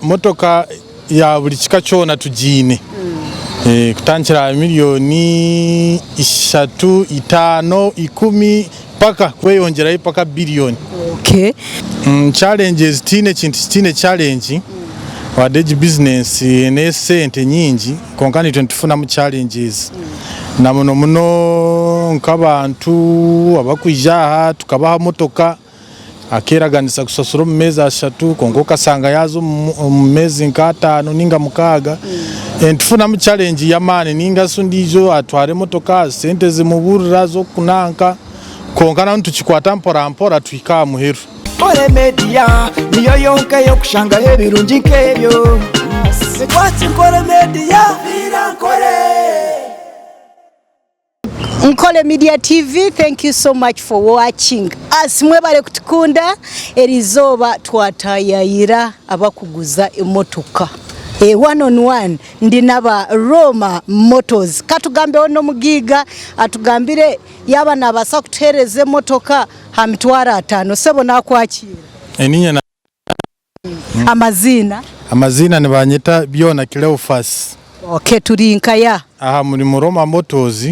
Motoka ya buri kika kyona tugiine kutandikira aha miriyoni ishatu, itaano, ikumi paka kweyongyerayo paka biriyoni. Challenges tihaine kintu kitaine challenge wadde egi bizinesi n'esente nyingi kwonka naitwe nitufunamu challenges na muno muno nk'abantu abakwija aha tukabaha motoka. Akeeraganisa kushashura omu meezi ashatu kwonka okashanga yaaza omu meezi nk'ataano nainga mukaaga. Nitufunamu challenge y'amaani nainga shi ondiijo atwara emotoka sente zimuburira z'okunanka kwonka nabwo nitukikwata mpora mpora tuhika aha muheru. Nkore Media niyo yonka ey'okushangaho ebirungi nk'ebyo. Watch Nkore Media. Nkore. Nkole Media TV thank you so much for watching us mwebale kutukunda erizooba twatayayira abakuguza emotoka eh, one on one ndi naba Roma Motors katugambeho n'omugiiga atugambire yaaba nabaasa kutuhereza emotoka ha mitwaro atano sebo nakwakiira. Niinye Amaziina? Amaziina nibanyeta Byona Cleophas. Ok turi nkaya? Aha muri mu Roma Motors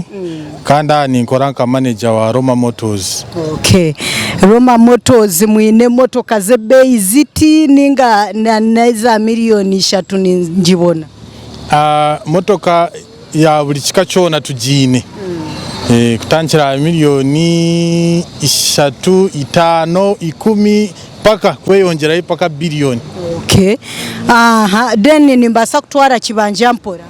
kandi aha ninkora nka manager wa Roma Motors. Ok Roma Motors mwine emotoka z'ebeeyi ziti ninga n'eza miriyoni ishatu ningibona? Motoka ya buri kika kyona tugiine kutandikira aha miriyoni ishatu, itaano, ikumi paka kweyongyerayo paka biriyoni. Okay. Aha, then nimbaasa kutwara kibanja mpora?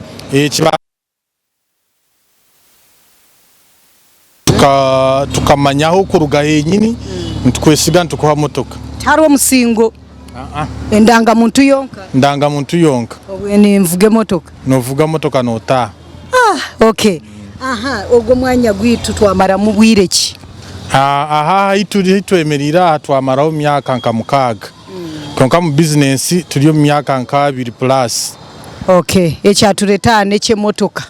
Tukamanya ah'okuruga henyini nitukwesiga nitukuha motoka. Tihariho musingo? Endangamuntu yonka? Endangamuntu yonka. Obwe ninvuga emotoka? Novuga motoka notaaha. Okay. Aha, ogwo omwanya gwaitu twamaramu bwire ki? Aha ahu turi ahu twemereire aha twamaraho emyaka nka mukaaga. Kwonka omu bizinensi turi omu myaka nk'abiri puraasi. Okay. Ekyatureeta aha n'eky'emotoka.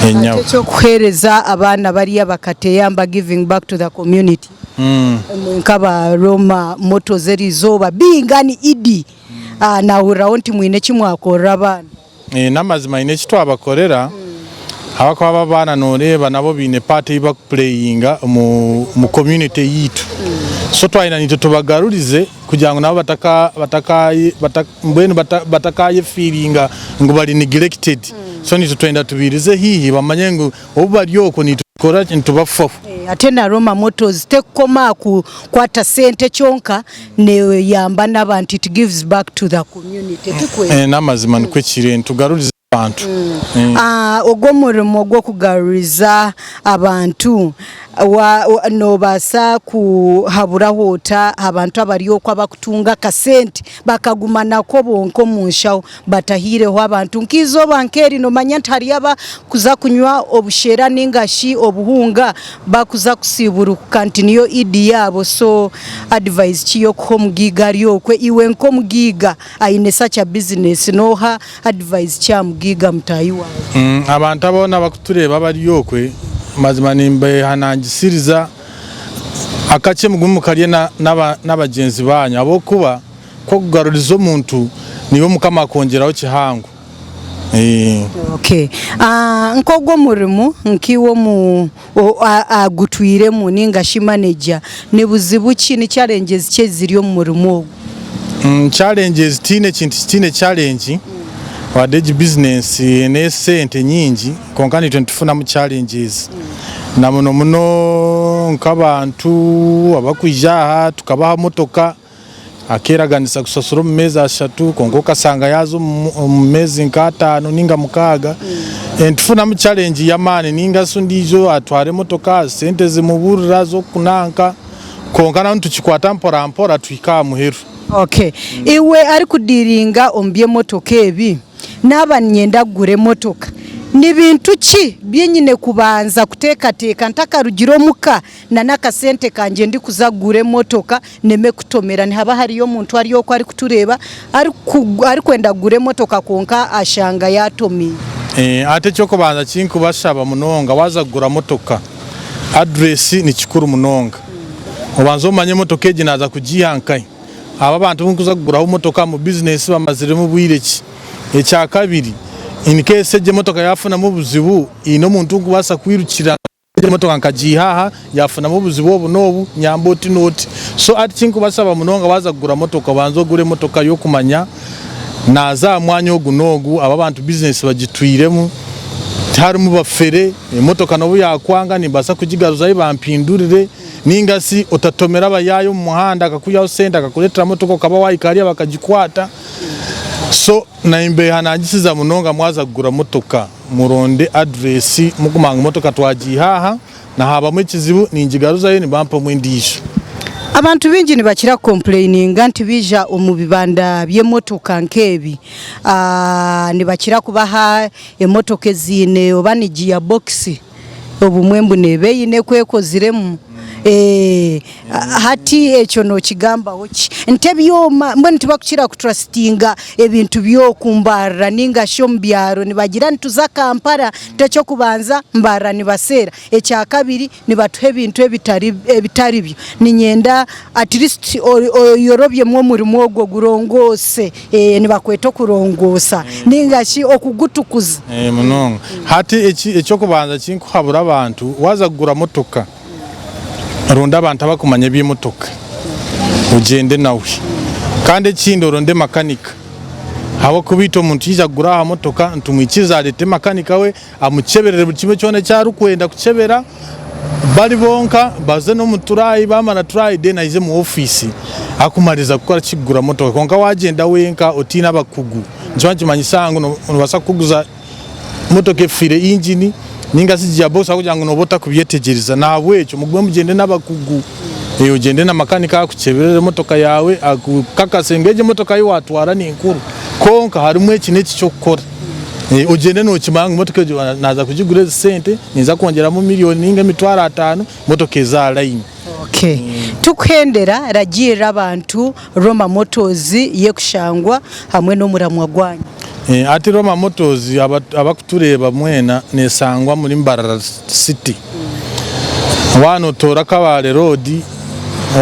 Ate eky'okuheereza abaana bariya bakateyamba, giving back to the community, imwe nk'aba Roma Motors eriizooba being an Idi, naahuriraho nti mwine eki mwakorera abaana. N'amazima haine eki twabakorera ahabw'okuba abo abaana nooreeba nabo baine part ei bakupureyinga omu community yaitu. So twayenda naitwe tubagarurize kugira ngu nabo mbwenu batakayefiiringa ngu bari neglected. So naitwe twenda tubairize haihi bamanye ngu obu bari okwo naitwe nitukora ki? Nitubafaho. Ate na Roma Motors tekukoma aha kukwata sente kyonka, neyamba n'abantu, it gives back to the community, tikwo? N'amazima nikwo kiri, nitugaruriza abantu. Ogwo omurimo gw'okugaruriza abantu Noobaasa kuhaburaho ota abantu abari okwo abarikutunga akasente bakaguma nako bonka omu nshaho batahaireho abantu? Nk'eizooba nk'eri noomanya nti hariyo abarikuza kunywa obushera nainga shi obuhunga barikuza kusiiburukuka nti niyo Idi yaabo. So adivayizi ki ey'okuha omugaiga ari okwo? Iwe nk'omugaiga aine such a business nooha Advise ki aha mugaiga mutaahi waawe? Abantu aboona abakutureeba abari okwe mazima nimbehanangisiriza akakye mugume mukarye nabagyenzi banyu ahabw'okuba ku okugaruriza omuntu niiwe mukama akwongyeraho kihango. Okay. Nk'ogwo omurimo nk'iwe omu agutwiremu ninga shi manager ni buzibu ki, ni challenges ki eziri omu murimo ogu? Challenges tihaine kintu kitaine challenge wadde egi business n'esente nyingi kwonka naitwe nitufunamu challenges na muno muno nk'abantu abakwija aha tukabaha motoka Akeeraganisa kushashura omu meezi ashatu kwonka okashanga yaaza omu meezi nk'ataano nainga mukaaga. Nitufunamu challenge y'amaani nainga shi ondiijo atwara emotoka sente zimuburira z'okunanka kwonka nabwo nitukikwata mpora mpora tuhika aha muheru. Okay. Iwe arikudiiringa omu by'emotoka ebi, Naaba niinyenda kugura emotoka, ni bintu ki bi nyine kubanza kuteekateeka ntakarugire omuka n'akasente kangye ndikuza kugura emotoka neme kutomera? Nihaba hariyo omuntu ari okwo arikutureeba arikwenda kugura emotoka kwonka ashanga yaatomiire. Hati eky'okubanza eki nkubashaba munonga waaza kugura motoka, address ni kikuru munonga. Obanze omanye emotoka egi naaza kugiiha nkahi. Aba abantu abu nkuza kuguraho motoka mu bizinesi bamaziremu bwire ki? Ekyakabiri, in case egyo emotoka yafunamu obuzibu, haine omuntu ou nkubaasa kwirukira egyo emotoka nkagiiha aha, yafunamu obuzibu obu n'obu, nyamba oti n'oti. So hati ekinkubasaba munonga waaza kugura motoka, obanze ogure emotoka y'okumanya naaza aha mwanya ogu n'ogu, aba abantu bizinesi bagitwiremu, tiharimu bafere, emotoka n'obu yaakwanga nimbaasa kugigaruzayo bampindurire. Ninga shi otatomera abayaayi omu muhanda akakwihaho sente akakureetera motoka okaba waahika hariya bakagikwata. So nimbehanangisiza munonga mwaza kugura motoka muronde address muguma ngu motoka twagiiha aha na haabamu ekizibu ningigaruzayo nibampamu endiijo. Abantu baingi nibakira kukompureyininga nti baija omu bibanda by'emotoka nk'ebi nibakira kubaha emotoka eziine oba ni giya bokisi. Obumwe mbu neeba eine oku ekoziremu. Hati ekyo nookigambaho ki? Nti ebyoma mbwenu tibakukira kuturasitinga ebintu by'oku Mbarara nainga shi omu byaro nibagira nituza Kampala nti eky'okubanza Mbarara nibaseera, ekyakabiri nibatuha ebintu ebitari ebitari byo. Niinyenda at least oyorobyemu omurimo ogwo ogurongoose. Nibakweta okurongoosa nainga shi okugutukuza. Munonga. Hati eky'okubanza eki nkuhabura abantu, waaza kugura motoka, ronda abantu abakumanya eby'emotoka ogyende nawe. Kandi ekindi oronde makanika ahabw'okuba itwe omuntu yaija kugura aha motoka nitumwikiriza areete makanika we Amukyeberere buri kimwe kyona eki arikwenda kukyebera bari bonka baze n'omu turayi bamara turayi then aije omu ofiisi akumariza kukora ki kugura motoka kwonka wagyenda wenka otiine abakugu nikiba nikimanyisa ngu nobaasa kukuguza motoka efiire ingini ninga shi gear box ahabw'okugira ngu nooba otakubyetegyereza nahabwekyo mugume mugyende n'abakugu ogyende na makanika akukyeberere motoka yaawe akukakase ngu egi emotoka ei watwara ninkuru kwonka harimu eki n'eki ky'okukora. Ogyende nookimanya ngu emotoka egyo naaza kugigura ezi sente, ninza kwongyeramu miriyoni nainga emitwaro ataano, emotoka eze aha layini. Okay. Tukuhendera, ragiirira abantu Roma Motors y'ekushangwa hamwe n'omuramwa gwanyu. Hati Roma Motors abakutureeba mwena neeshangwa omuri Mbarara City. Waaba nootoora Kabale Road,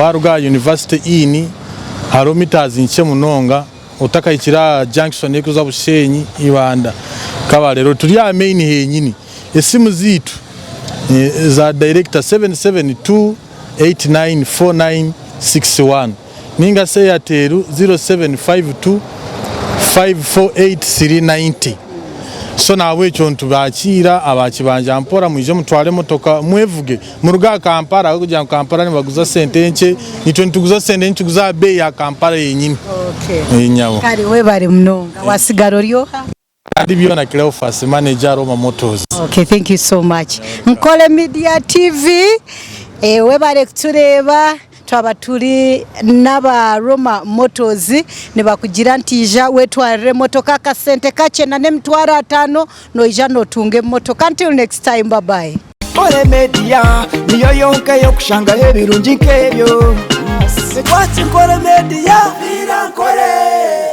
waaruga aha University Inn, hariho mitazi nkye munonga. Otakahikire aha junction erikuza Bushenyi, Ibanda, Kabale road turi aha main henyini. Esimu zaitu za director 772894961 ninga shi Airtel 0752548390. So nahabwekyo nitubakiira aba kibanja mpora mwije mutware emotoka mwevuge muruge aha Kampala ahabw'okugira ngu Kampala nibaguza sente nkye Itwe nituguza sente nituguza aha beeyi ya Kampala yenyini. Okay. Nyabo. Kare webare munonga. Wasigara ori oha? Kandi byona Cleophas manager Roma Motors. Okay, thank you so much. Nkole Media TV. Eh, webare kutureeba twaba turi n'aba Roma Motors nibakugira nti ija wetwarire emotoka akasente kakye na n'emitwaro ataano noija notunga emotoka. Until next time, bye bye. Nkore Media niyo yonka ey'okushangaho ebirungi nk'ebyo. Twaki Nkore Media, Nkore.